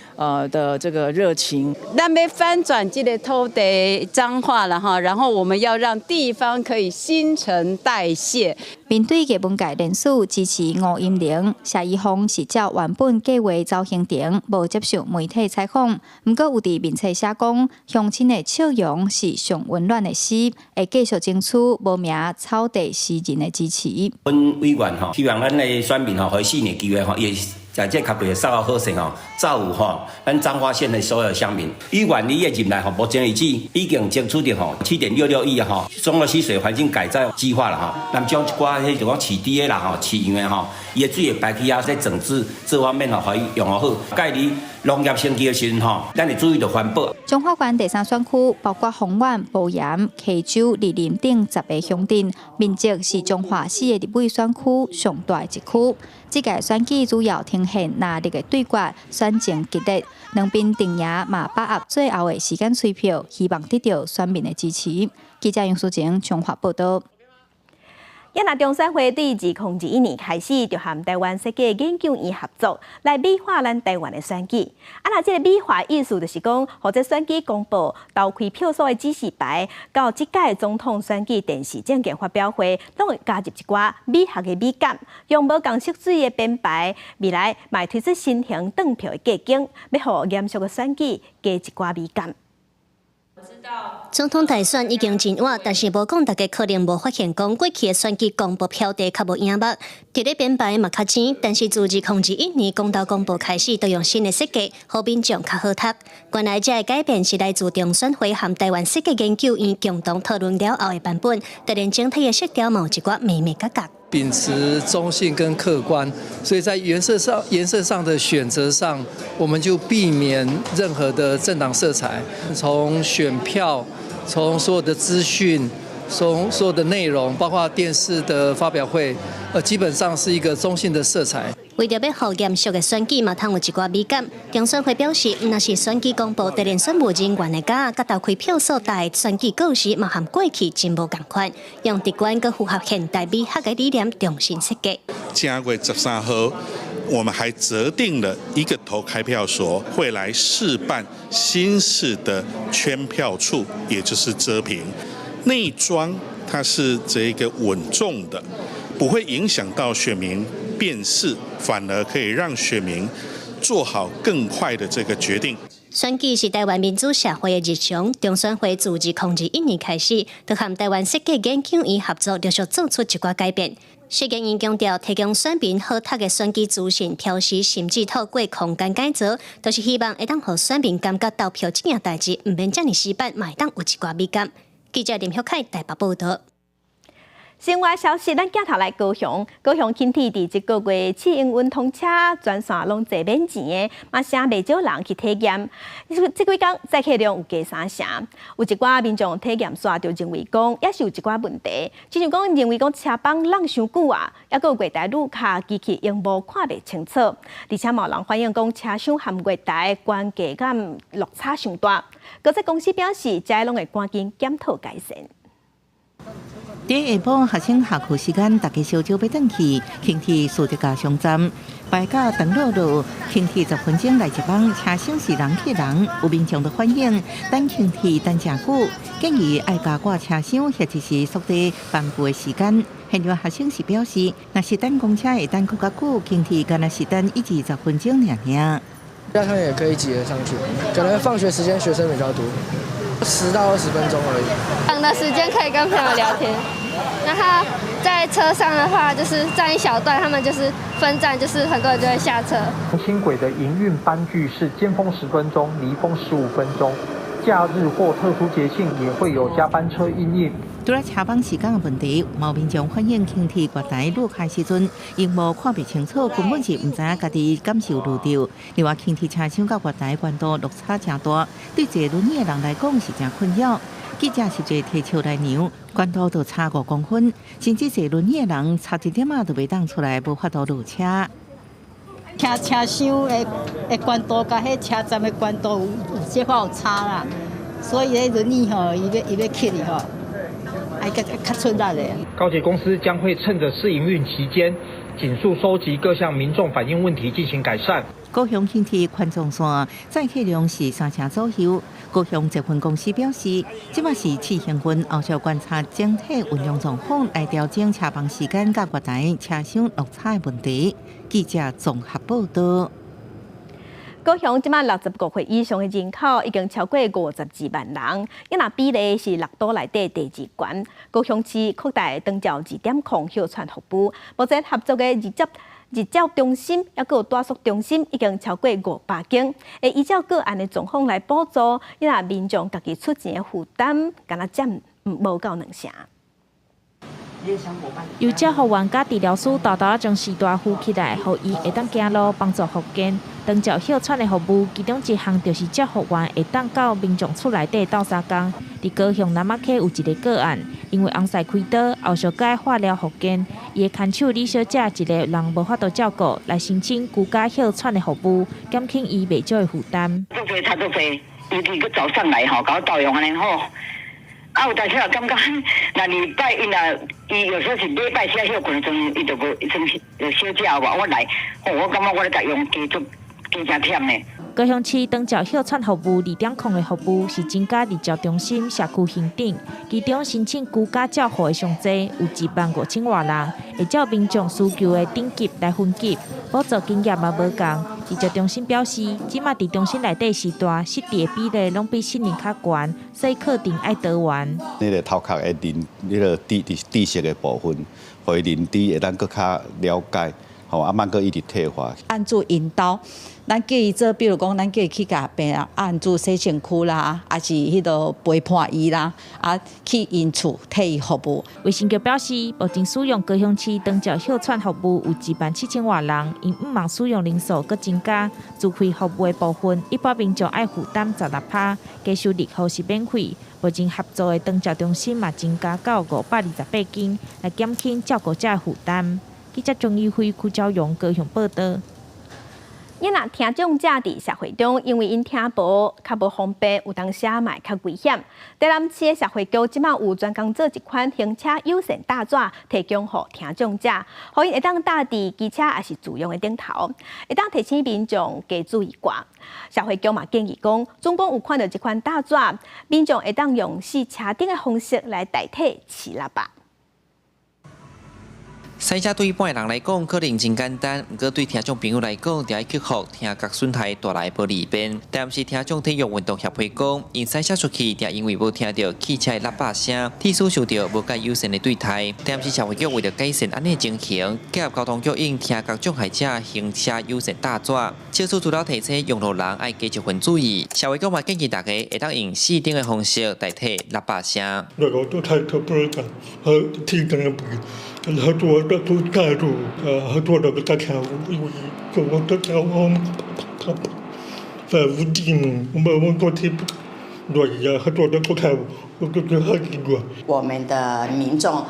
的這個熱情。咱欲翻轉這个土地彰化了哈，然後我們要讓地方可以新陳代謝。面對藝文界人士支持吳音寧，謝依鳳是照原本計劃走行程，無接受媒體採訪。毋過有佇面冊寫講，鄉親的笑容是上溫暖的詩，會繼續爭取無名草地詩人的支持。阮委員吼，希望咱的選民吼，予4年機會吼，伊會在這工課做好勢吼，造福吼咱彰化縣的所有鄉民。委員伊的任內吼，目前為止已經爭取著吼7.66億吼，中和溪水環境改造計劃啦吼，咱將一寡彼就講飼豬的啦吼，飼羊的吼，伊的水會排去遐在整治這方面吼，予伊用予好。蓋佇農業生機的時陣吼，咱會注意著環保。彰化縣第三選區包括豐原、埔鹽、溪州、二林等10个鄉鎮，面積是彰化四个立委選區上大的一區。這屆選舉主要呈現藍綠的對決，選情激烈，兩邊陣營嘛把握最後的時間催票，希望得到選民的支持。記者楊淑晴彰化報道。也若中選會對2021年開始，就和台灣設計研究院合作，來美化咱台灣的選舉。啊，若這个美化意思就是講，予這選舉公報、投開票所的指示牌，到這屆總統選舉電視政見發表會，攏會加入一寡美學的美感，用無仝色水的編排，未來嘛會推出新型轉票的計景，欲予嚴肅的選舉加一寡美感。總統大選已經真倚，但是無講大家可能無發現，講過去的選舉公報標題較無影目，佇咧編排嘛較精，但是自2021年公投公報開始，都用新的設計，予民眾較好讀。原來這个改變是來自中選會和台灣設計研究院共同討論了後的版本，就連整體的色調嘛有一寡眉眉角角。秉持中性跟客觀，所以在顏色上的選擇上，我們就避免任何的政黨色彩。從選票，從所有的資訊，從所有的內容，包括電視的發表會，基本上是一個中性的色彩。為著欲予嚴肅的選舉嘛，通有一寡美感。中選會表示，毋但是選舉公報，就連選務人員的甲佮投開票所帶選舉告示嘛，和過去真無仝款，用直觀閣符合現代美學的理念重新設計。正月13號，我們還擇定了一個投開票所，會來試辦新式的圈票處，也就是遮屏內裝，它是這個穩重的，不會影響到選民辨識，反而可以讓選民做好更快的這個決定。選舉是台灣民主社會的日常，中選會自2021年開始，就和台灣設計研究院合作，陸續做出一寡改變。設計院強調，提供選民好讀的選舉資訊、標示，甚至透過空間改造，都是希望會當予選民感覺投票這件代誌，毋免遮爾死板，嘛會當有一寡美感。記者林旭凱台北報道。新聞消息，咱鏡頭來高雄，高雄輕鐵佇這個月試營運通車，全線攏坐免錢的，嘛誠袂少人去體驗。這幾工載客量有加三成，有一寡民眾體驗煞就認為講，也是有一寡問題，親像講認為講車枋挵傷久啊，抑閣有月台路卡機器螢幕看袂清楚，而且嘛有人反映講車廂和月台懸低佮落差傷大。高鐵公司表示，這攏會趕緊檢討改善。佇下晡學生下課時間，大家小少欲轉去，輕鐵樹德加上站，排到長路路，輕鐵10分鐘來一班，車廂是人擠人，有民眾就反映等輕鐵等誠久，建議愛加掛車廂或者是縮短班次的時間。現場學生是表示，若是等公車會等閣較久，輕鐵敢若是等1至10分鐘爾爾。他們也可以擠得上去，可能放學時間學生比較多，10到20分鐘而已。等的時間可以跟朋友聊天，然後在車上的話，就是站一小段，他們就是分站，就是很多人就會下車。輕軌的營運班距是尖峰10分鐘，離峰15分鐘。假日或特殊節慶也會有加班車營運。除了車班時間的問題，嘛有民眾反映輕鐵月台落開時陣，螢幕看袂清楚，根本是毋知影家己敢是有落著。另外，輕鐵車廂佮月台懸度落差誠大，對坐輪椅的人來講是誠困擾。記者實際提手來量，懸度就差5公分，甚至坐輪椅的人差一點仔就袂當出來，無法度落車。車廂的懸度佮彼車站的懸度有小可有差啦，所以彼輪椅吼，伊欲起去吼，愛較出力的。高鐵公司將會趁著試營運期間，緊速收集各項民眾反映問題進行改善。高雄輕鐵環狀線載客量是3成左右。高雄捷運公司表示，這擺是試營運，後續觀察整體運用狀況來調整車班時間佮月台車廂落差的問題。記者綜合報道。高雄這馬65歲以上的人口已經超過52萬人，伊若比例是六都內底第二懸。高雄市擴大長照2.0哮喘服務，目前合作的日照中心，抑閣有大宿中心已經超過500間，會依照個案的狀況來補助，伊若民眾家己出錢的負擔，敢若佔無夠2成。由照護員佮治療師沓沓將序大扶起來，予伊會當行路，幫助復健。長照哮喘的服務，其中一項就是照護員會當到民眾厝內底鬥相共。佇高雄南仔溪有一个個案，因為翁婿開刀，後續閣愛化療復健，伊的牽手李小姐一个人無法度照顧，來申請居家哮喘的服務，減輕伊袂少的負擔。足濟差足濟，尤其閣早上來吼，共我鬥用按呢吼。啊，有當時也感覺，若禮拜伊若伊有時候是禮拜四歇睏的時陣，伊就無算就小食無，我來，吼，我感覺我咧共用加足加誠忝呢。高雄市長照哮喘服務2.0的服務是增加日照中心、社區巡診，其中申請居家照護的上濟有1萬5千外人，會照民眾需求的等級來分級，補助金額嘛無仝。日照中心表示，這馬佇中心內底時段失智的比例攏比成人較懸，所以課程愛多元。那个頭殼的認，彼个知識的部分，予伊認知會當閣較了解，吼，啊，莫閣一直退化。按怎引導，咱叫伊做，比如講，咱叫伊去共病人按怎洗身軀啦，抑是彼个陪伴伊啦，啊，去𪜶厝替伊服務。衛生局表示，目前使用高雄市長照哮喘服務有1萬7千外人，𪜶向望使用人數閣增加，自費服務的部分，一般民眾愛負擔16%，加收入戶是免費。目前合作的長照中心嘛增加到528間，來減輕照顧者的負擔。記者鍾怡輝、邱昭榮高雄報道。你若聽障者佇社會中，因為𪜶聽無較無方便，有當時嘛會較危險。台南市的社會局這馬有專工做一款行車友善搭紙，提供予聽障者，予𪜶會當貼佇機車抑是自用的頂頭，會當提醒民眾加注意寡。社會局嘛建議講，總共有看著這款搭紙，民眾會當用試車燈的方式來代替飼喇叭。駛車對一般人來講可能真簡單，毋過對聽障朋友來講，著愛克服聽覺損害帶來的無利便。台南市聽障體育運動協會講，𪜶駛車出去，定因為無聽著汽車的喇叭聲，致使受著無蓋友善的對待。台南市社會局為著改善按呢情形，結合交通局用聽覺障礙者行車友善搭紙，這次除了提醒用路人愛加一份注意，社會局嘛建議大家會當用試燈的方式代替喇叭聲。那個都太特別了，和聽感不。很多的都態度，很多的在看，因為我都在我在屋頂，我們都聽不，對呀，很多的都看，我都覺得很奇怪。我們的民眾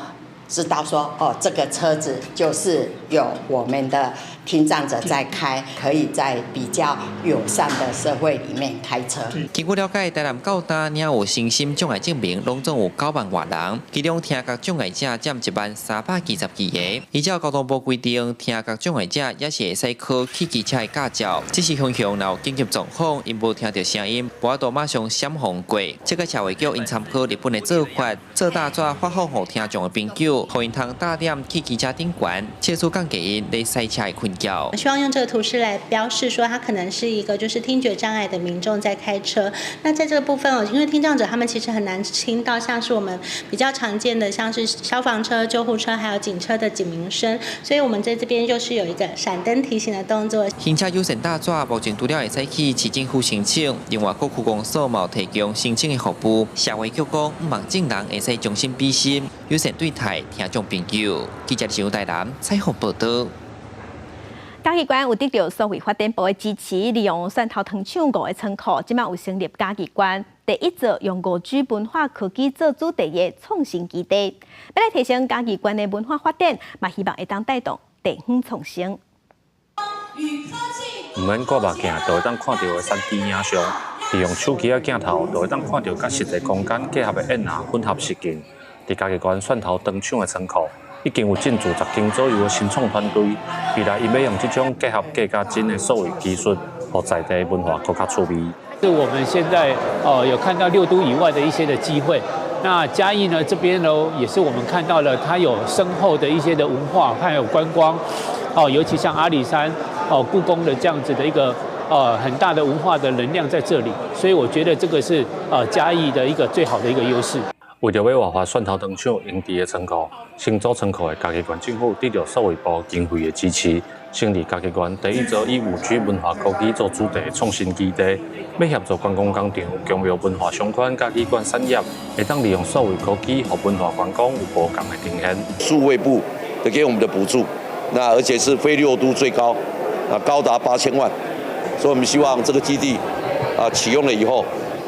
知道說，哦，這個車子就是有我們的聽障者在開，可以在比較友善的社會裡面開車。根據了解，台南到今領有身心障礙證明，攏總有9萬外人，其中聽覺障礙者佔10,372個。依照交通部規定，聽覺障礙者也是會使考汽機車的駕照，只是雄雄若有緊急狀況，𪜶無聽著聲音，無法度馬上閃防過。這個社會局𪜶參考日本的做法，做大紙發放予聽障的朋友，予𪜶通打點汽機車頂懸，切除降低𪜶咧駛車的困擾。希望用這個圖示來標示，說他可能是一個就是聽覺障礙的民眾在開車。那在這個部分哦，因為聽障者他們其實很難聽到，像是我們比較常見的，像是消防車、救護車還有警車的警鳴聲，所以我們在這邊就是有一個閃燈提醒的動作。行車友善大紙目前除了會使去市政府申請，另外各區公所嘛有提供申請的服務。社會局講，向望眾人會使將心比心，友善對待聽障朋友。記者陳台南採訪報道。嘉義縣有得著數位發展部的支持，利用蒜頭糖廠五个倉庫，這馬有成立嘉義縣第一座用5G 文化科技做主題的創新基地，欲來提升嘉義縣的文化發展，嘛希望會當帶動地方創生。毋免掛目鏡，就會當看著的3D 影像，利用手機仔鏡頭，就會當看著佮實際空間結合的演藝混合實境。佇嘉義縣蒜頭糖廠的倉庫，已經有進駐10間左右的新創團隊，未來𪜶欲用這種結合假佮真的數位技術，予在地文化閣較趣味。是我們現在哦有看到六都以外的一些的機會，那嘉義呢這邊呢也是我們看到了它有深厚的一些的文化，還有觀光，哦，尤其像阿里山哦、故宮的這樣子的一個很大的文化的能量在這裡，所以我覺得這個是嘉義的一個最好的一個優勢。為著欲活化蒜頭糖廠閒置的倉庫，新組倉庫的嘉義縣政府得著數位部經費的支持，成立嘉義縣第一座以5G 文化科技做主題的創新基地，欲協助觀光工廠、宮廟文化相關佮旅館產業，會當利用數位科技，予文化觀光有無仝的呈現。數位部的給我們的補助，那而且是非六都最高，啊高達8000萬，所以我們希望這個基地啊啟用了以後，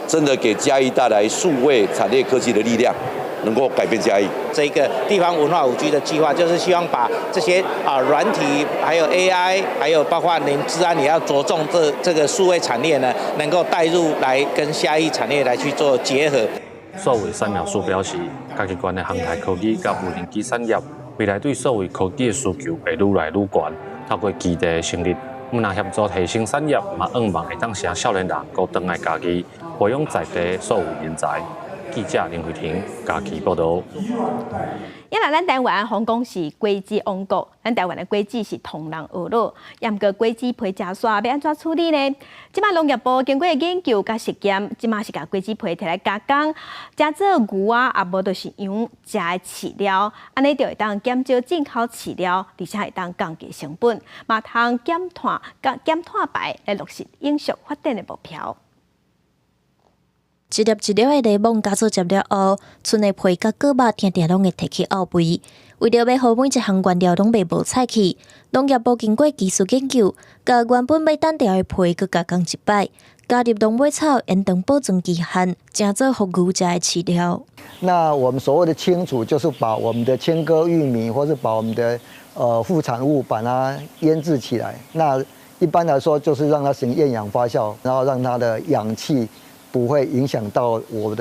真的給嘉義帶來數位產業科技的力量，能夠改變嘉義。這個地方文化5G 的計劃，就是希望把這些啊軟體，還有 AI，還有包括連資安，也要著重這個數位產業呢，能夠帶入來跟嘉義產業來去做結合。數位掃描師表示，嘉義縣的航太科技佮無人機產業，未來對數位科技的需求會愈來愈懸。透過基地的成立，毋但協助提升產業，嘛向望會當讓少年人閣轉來嘉義，培養在地數位人才。記者林慧婷嘉義報導。因為咱台灣風講是果子王國，咱台灣的果子是唐人學老，毋過果子皮食煞欲按怎處理呢？這馬農業部經過研究佮實驗，這馬是共果子皮提來加工，製做牛仔，啊無就是羊食的飼料，按呢就會當減少進口飼料，而且會當降低成本，嘛通減碳排來落實永續發展的目標。一粒一粒的檸檬加做汁了後，賰的皮佮果肉定定攏會提去漚肥。為著欲予每一項原料攏袂無彩去，農業部經過技術研究，共原本欲擲掉的皮閣加工一擺，加入狼尾草延長保存期限，成做予牛食的飼料。那我們所謂的青儲，就是把我們的青稞玉米，或是把我們的副產物把它醃製起來。那一般來說，就是讓它行厭氧發酵，然後讓它的氧氣不會影響到我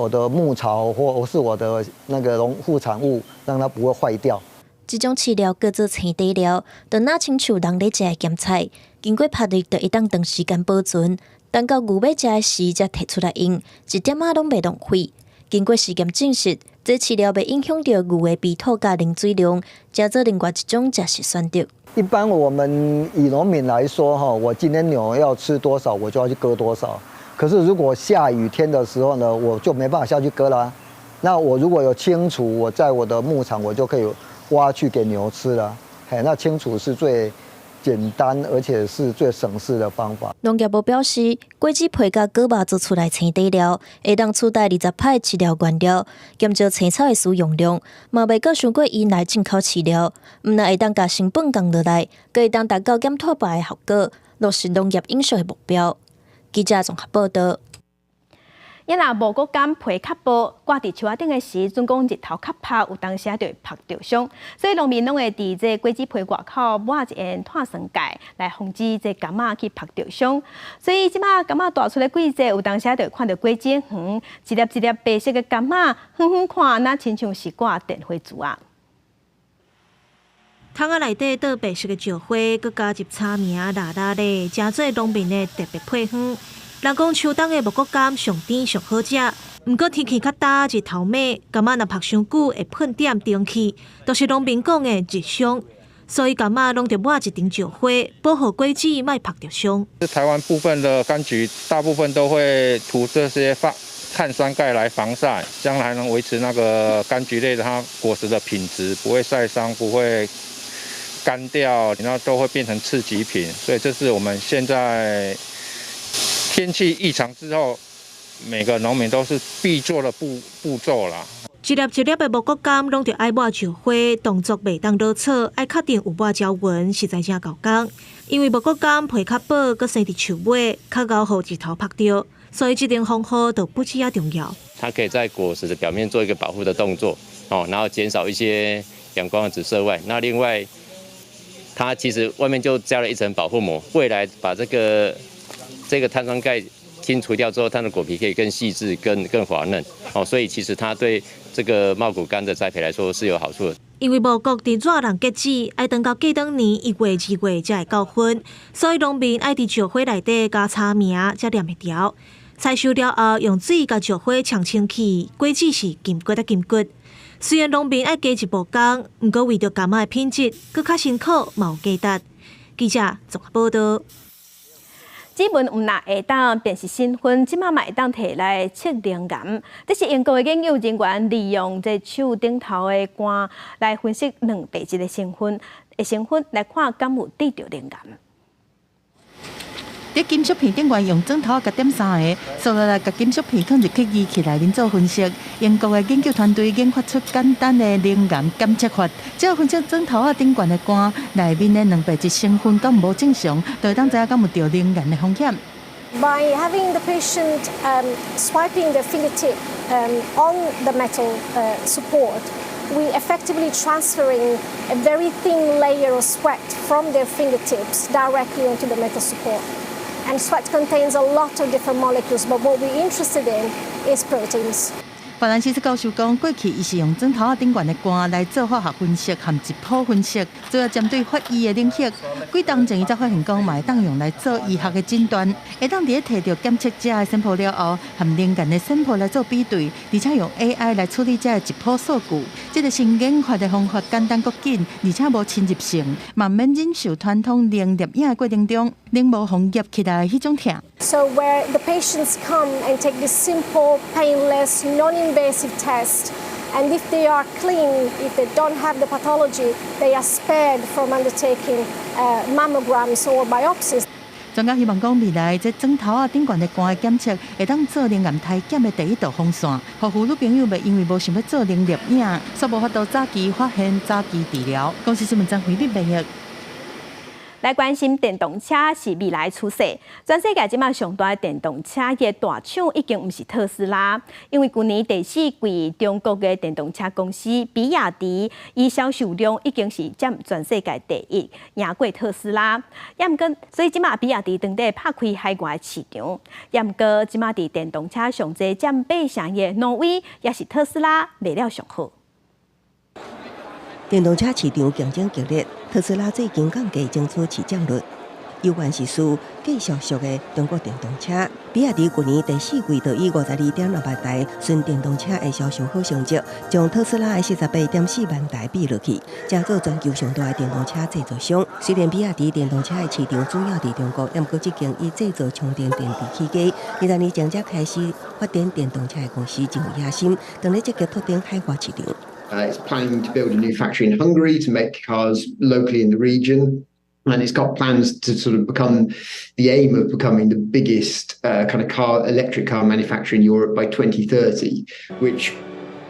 的牧草或是我的那個農副產物，讓它不會壞掉。這種飼料叫做青底料，就若親像人咧食的鹹菜，經過曝熱就會當長時間保存，等到牛欲食的時才提出來用，一點仔攏袂浪費。經過試驗證實，這飼料袂影響著牛的肥土佮奶水量，成做另外一種食食選擇。一般我們以農民來說，哈，我今天牛要吃多少，我就要去割多少。可是如果下雨天的時候呢，我就沒辦法下去割啦。那我如果有青儲，我在我的牧場，我就可以挖去給牛吃了。嘿，那青儲是最簡單而且是最省事的方法。農業部表示，果子皮佮果肉做出來青底料，會當取代20擺飼料原料，減少青草的使用量，嘛袂閣傷過依賴進口飼料。毋但會當共成本降落來，閣會當達到減碳排的效果，落實農業永續的目標。記者綜合報導。因若茂谷柑皮較薄，掛佇樹仔頂的時陣講日頭較曬，有當時就會曝著傷，所以農民攏會佇這果子皮外口抹一層碳酸鈣，來防止這柑仔去曝著傷。所以這馬柑仔大出的季節，有當時就會看著果子園一粒一粒白色的柑仔，遠遠看若親像是掛電火柱仔。桶仔內底倒白色的石灰，閣加入炒名辣辣咧，成做農民的特別配方。人講秋冬的茂谷柑上甜上好食，毋過天氣較焦，日頭猛，柑仔若曝傷久會噴點蒸氣，就是農民講的日傷。所以柑仔攏著抹一層石灰，保護果子莫曝著傷。台灣部分的柑橘，大部分都會塗這些碳酸鈣來防曬，將來能維持那個柑橘類的它果實的品質，不會曬傷，不會乾掉，然後都會變成次級品。所以這是我們現在天氣異常之後，每個農民都是必做的步驟啦。一粒一粒的茂谷柑攏著愛抹石灰，動作袂當囉嗦，愛確定有抹焦勻，實在真猴工。因為茂谷柑皮較薄，閣生佇樹尾，較𠢕予日頭曝著，所以這層防護就不止仔重要。它可以在果實的表面做一個保護的動作，哦，然後減少一些陽光的直射外，那另外，它其實外面就加了一層保護膜，未來把這個碳酸鈣清除掉之後，它的果皮可以更細緻、更滑嫩，哦，所以其實它對這個茂谷柑的栽培來說是有好處的。因為茂谷佇熱人結籽，愛等到過當年1月、2月才會到分，所以農民愛佇石灰內底加炒名，才念會牢。採收了後，用水共石灰沖清去，果子是金骨仔金骨。雖然農民愛加一步工，毋過為著柑仔的品質，閣較辛苦，嘛有價值。記者綜合報道。指紋毋但會當辨識身份，這馬嘛會當提來測乳癌。這是英國的研究人員利用這手頂頭的汗來分析蛋白質的成分來看敢有得著乳癌。佇金屬片頂懸用指頭共點三下，紲落來共金屬片放入去儀器內面做分析。英國的研究團隊研發出簡單的乳癌檢測法，只要分析指頭仔頂懸的汗內面的蛋白質成分敢無正常，就會當知影敢有著乳癌的風險。 By having the patient swiping their fingertip on the metal support, we effectively transferring a very thin layer of sweat from their fingertips directly onto the metal support. And sweat contains a lot of different molecules, but what we're interested in is proteins. 法蘭西斯教授講，過去伊是用指頭仔頂懸的汗來做化學分析和質譜分析，主要針對法醫的領域。幾冬前，伊才發現講，嘛會當用來做醫學的診斷，會當佇咧提著檢測者的 sample 了後，和乳癌的 sample 來做比對，而且用 AI 來處理這个質譜數據。這个新研發的方法簡單閣緊，而且無侵入性，嘛毋免忍受傳統龍攝影的過程中，絨毛予夾起來彼種痛。 So where the patients come and take this simple, painless, non-invasive test, and if they are clean, if they don't have the pathology, they are spared from undertaking mammograms or biopsies. 專家希望講，未來這指頭仔頂懸的汗檢測，會當做乳癌篩檢的第一道防線，予婦女朋友袂因為無想欲做龍攝影，所以無法度早期發現、早期治療。公視新聞張惠敏編譯。來關心電動車是未來趨勢。全世界這馬上大的電動車的大廠已經毋是特斯拉，因為舊年第四季中國的電動車公司比亞迪，伊銷售量已經是佔全世界第一，贏過特斯拉。也毋過，所以這馬比亞迪當地拍開海外市場。也毋過，這馬佇電動車上濟佔八成的挪威，也是特斯拉賣了上好。電動車市場競爭激烈，特斯拉最近降價爭取市佔率。猶原是輸繼續俗的中國電動車，比亞迪舊年第四季就以52.6萬台純電動車的銷售好成績，將特斯拉的48.4萬台比落去，成做全球上大的電動車製造商。雖然比亞迪電動車的市場主要佇中國，毋過這間以製造充電電池起家，20年前才開始發展電動車的公司，真有野心，當咧積極拓展海外市場。 It's planning to build a new factory in Hungary to make cars locally in the region. And it's got plans to sort of become the aim of becoming the biggest kind of electric car manufacturer in Europe by 2030, which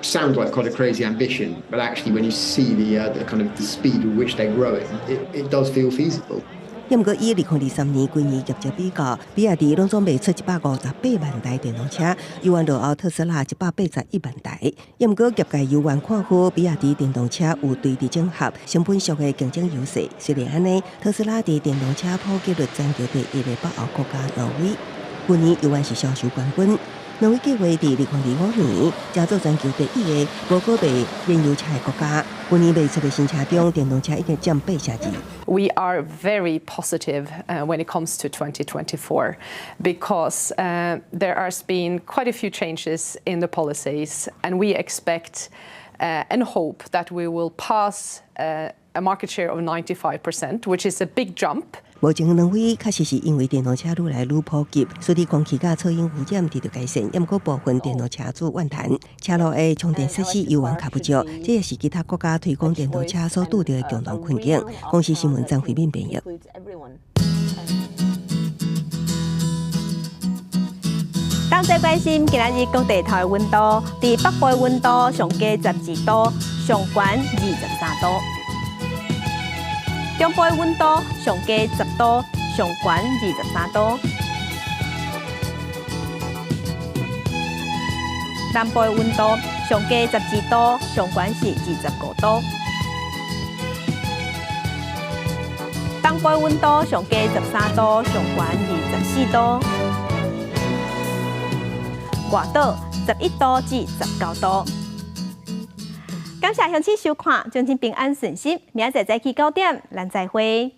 sounds like quite a crazy ambition. But actually, when you see the kind of the speed with which they're growing, it does feel feasible. 毋過以2023年規年業績比較，比亞迪攏總賣出158萬台電動車，猶原落後特斯拉181萬台。毋過業界猶原看好比亞迪電動車有對地整合成本俗的競爭優勢。雖然按呢，特斯拉佇電動車普及率全球第一的北歐國家挪威，去年猶原是銷售冠軍。挪威計劃佇2025年，成做全球第一个無閣賣燃油車的國家。去年賣出的新車中，電動車已經佔82%。 We are very positive when it comes to 2024 because there has been quite a few changes in the policies, and we expect and hope that we will pass a market share of 95%, which is a big jump. 目前挪威確實是因為電動車愈來愈普及，所以空氣佮噪音污染得到改善。毋過部分電動車主怨嘆，車路的充電設施猶原較不足，這也是其他國家推廣電動車所拄著的共同困境。公視新聞張惠敏編譯。當再關心今仔日各地頭的溫度，佇北部的溫度上低12度，上懸23度。中部的溫度上低10度，上懸23度。南部的溫度上低12度，上懸是25度。東部的溫度上低13度，上懸24度。外島11度至19度。感謝鄉親收看，祝恁平安順心，明仔載早起9點，咱再會。